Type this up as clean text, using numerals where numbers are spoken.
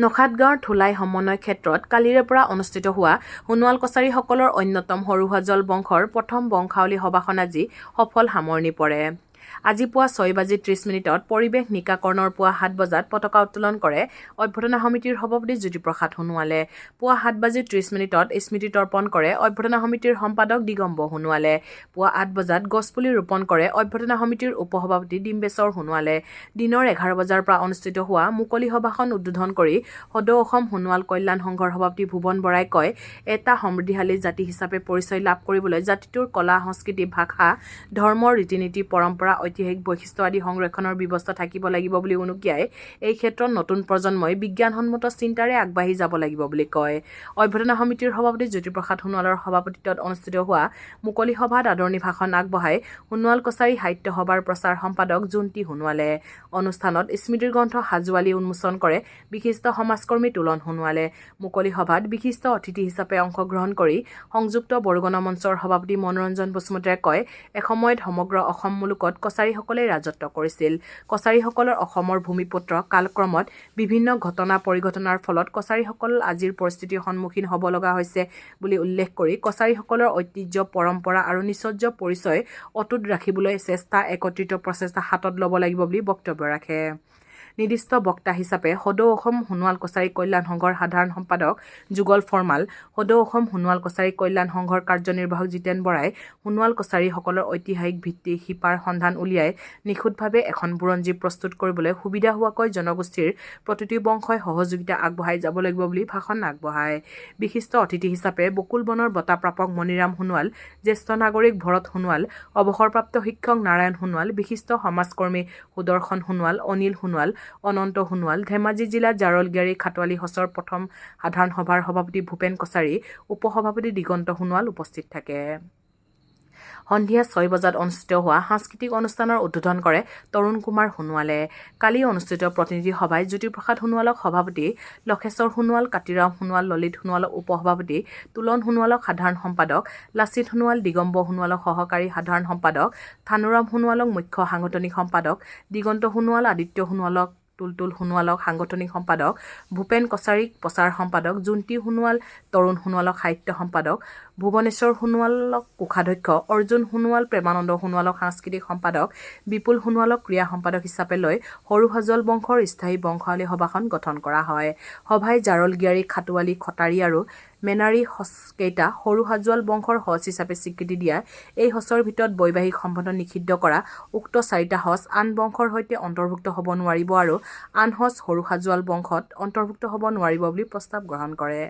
নখাট গাঁৱৰ ধোলাই সমন্বয় ক্ষেত্ৰত কালিৰে পৰা অনুষ্ঠিত হোৱা সোণোৱাল কছাৰীসকলৰ অন্যতম সৰুহাজল বংশৰ প্ৰথম বংশাৱলী সভাখন আজি সফল সামৰণি পৰে। আজি পুৱা 6 বাজি 30 মিনিটত পৰিৱেশ নিকাকৰণৰ পুৱা 7 বজাত পতাকা উত্তোলন কৰে অভ্যৰ্থনা সমিতিৰ সভাপতি জ্যোতিপ্ৰসাদ সোণোৱালে। পুৱা 7 বাজি 30 মিনিটত স্মৃতি তৰ্পণ কৰে অভ্যৰ্থনা সমিতিৰ সম্পাদক দিগম্বৰ সোণোৱালে। পুৱা 8 বজাত গছপুলি ৰোপণ কৰে অভ্যৰ্থনা সমিতিৰ উপ-সভাপতি ডিম্বেশ্বৰ সোণোৱালে। দিনৰ 11 বজাৰ পৰা অনুষ্ঠিত হোৱা মুকলি সভাখন উদ্বোধন কৰি সদৌ অসম সোণোৱাল কল্যাণ সংঘৰ সভাপতি ভুৱন বৰাই কয়, এটা সমৃদ্ধিশালী জাতি হিচাপে পৰিচয় লাভ কৰিবলৈ জাতিটোৰ কলা, সংস্কৃতি, ভাষা, ধৰ্ম, ৰীতি-নীতি, পৰম্পৰা, ঐতিহাসিক বৈশিষ্ট্য আদি সংৰক্ষণৰ ব্যৱস্থা থাকিব লাগিব বুলি উনুকিয়াই এই ক্ষেত্ৰত নতুন প্ৰজন্মই বিজ্ঞানসন্মত চিন্তাৰে আগবাঢ়ি যাব লাগিব বুলি কয়। অভ্যৰ্থনা সমিতিৰ সভাপতি জ্যোতিপ্ৰসাদ সোণোৱালৰ সভাপতিত্বত অনুষ্ঠিত হোৱা মুকলি সভাত আদৰণি ভাষণ আগবঢ়াই সোণোৱাল কছাৰী সাহিত্য সভাৰ প্ৰচাৰ সম্পাদক জোনটি সোণোৱালে। অনুষ্ঠানত স্মৃতিগ্ৰন্থ হাজোৱালী উন্মোচন কৰে বিশিষ্ট সমাজকৰ্মী তোলন সোণোৱালে। মুকলি সভাত বিশিষ্ট অতিথি হিচাপে অংশগ্ৰহণ কৰি সংযুক্ত বড়োগণ মঞ্চৰ সভাপতি মনোৰঞ্জন বসুমতাৰীয়ে কয়, এসময়ত সমগ্ৰ অসম মুলুকত কছাৰীসকলেই ৰাজত্ব কৰিছিল। কছাৰীসকলৰ অসমৰ ভূমিপুত্ৰ। কালক্ৰমত বিভিন্ন ঘটনা পৰিঘটনাৰ ফলত কছাৰীসকল আজিৰ পৰিস্থিতিৰ সন্মুখীন হ'ব লগা হৈছে বুলি উল্লেখ কৰি কছাৰীসকলৰ ঐতিহ্য, পৰম্পৰা আৰু নিজস্ব পৰিচয় অটুট ৰাখিবলৈ চেষ্টা একত্ৰিত প্ৰচেষ্টা হাতত ল'ব লাগিব বুলি বক্তব্য ৰাখে। নিৰ্দিষ্ট বক্তা হিচাপে সদৌ অসম সোণোৱাল কছাৰী কল্যাণ সংঘৰ সাধাৰণ সম্পাদক যুগল ফৰমাল, সদৌ অসম সোণোৱাল কছাৰী কল্যাণ সংঘৰ কাৰ্যনিৰ্বাহক জিতেন বৰাই সোণোৱাল কছাৰীসকলৰ ঐতিহাসিক ভিত্তি শিপাৰ সন্ধান উলিয়াই নিখুঁতভাৱে এখন বুৰঞ্জী প্ৰস্তুত কৰিবলৈ সুবিধা হোৱাকৈ জনগোষ্ঠীৰ প্ৰতিটো বংশই সহযোগিতা আগবঢ়াই যাব লাগিব বুলি ভাষণ আগবঢ়ায়। বিশিষ্ট অতিথি হিচাপে বকুল বনৰ বঁটা প্ৰাপক মণিৰাম সোণোৱাল, জ্যেষ্ঠ নাগৰিক ভৰত সোণোৱাল, অৱসৰপ্ৰাপ্ত শিক্ষক নাৰায়ণ সোণোৱাল, বিশিষ্ট সমাজকৰ্মী সুদৰ্শন সোণোৱাল, অনিল সোণোৱাল, অনন্ত সোণোৱাল, ধেমাজি জিলা জাৰলগিয়াৰী খাটোৱালী সঁচৰ প্ৰথম সাধাৰণ সভাৰ সভাপতি ভূপেন কছাৰী, উপ-সভাপতি দিগন্ত সোণোৱাল উপস্থিত থাকে। সন্ধিয়া 6 বজাত অনুষ্ঠিত হোৱা সাংস্কৃতিক অনুষ্ঠানৰ উদ্বোধন কৰে তৰুণ কুমাৰ সোণোৱালে। কালি অনুষ্ঠিত প্ৰতিনিধি সভাই জ্যোতিপ্ৰসাদ সোণোৱালক সভাপতি, লক্ষেশ্বৰ সোণোৱাল, কাতিৰাম সোণোৱাল, ললিত সোণোৱালক উপ-সভাপতি, তোলন সোণোৱালক সাধাৰণ সম্পাদক, লাচিত সোণোৱাল, দিগম্বৰ সোণোৱালক সহকাৰী সাধাৰণ সম্পাদক, থানুৰাম সোণোৱালক মুখ্য সাংগঠনিক সম্পাদক, দিগন্ত সোণোৱাল, আদিত্য সোণোৱালক, তুলতুল সোণোৱালক সাংগঠনিক সম্পাদক, ভূপেন কছাৰীক প্ৰচাৰ সম্পাদক, জোনটি সোণোৱাল, তৰুণ সোণোৱালক সাহিত্য সম্পাদক, ভুৱনেশ্বৰ সোণোৱালক কোষাধ্যক্ষ, অৰ্জুন সোণোৱাল, প্ৰেমানন্দ সোণোৱালক সাংস্কৃতিক সম্পাদক, বিপুল সোণোৱালক ক্ৰীড়া সম্পাদক হিচাপে লৈ সৰুহাজোৱাল বংশৰ স্থায়ী বংশাৱলী সভাখন গঠন কৰা হয়। সভাই জাৰলগিয়াৰী, খাটোৱালী, খটাৰী আৰু মেনাৰী সঁচকেইটা সৰু হাজোৱাল বংশৰ সঁচ হিচাপে স্বীকৃতি দিয়া, এই সঁচৰ ভিতৰত বৈবাহিক সম্বন্ধ নিষিদ্ধ কৰা, উক্ত চাৰিটা সঁচ আন বংশৰ সৈতে অন্তৰ্ভুক্ত হ'ব নোৱাৰিব আৰু আন সঁচ সৰু হাজোৱাল বংশত অন্তৰ্ভুক্ত হ'ব নোৱাৰিব বুলি প্ৰস্তাৱ গ্ৰহণ কৰে।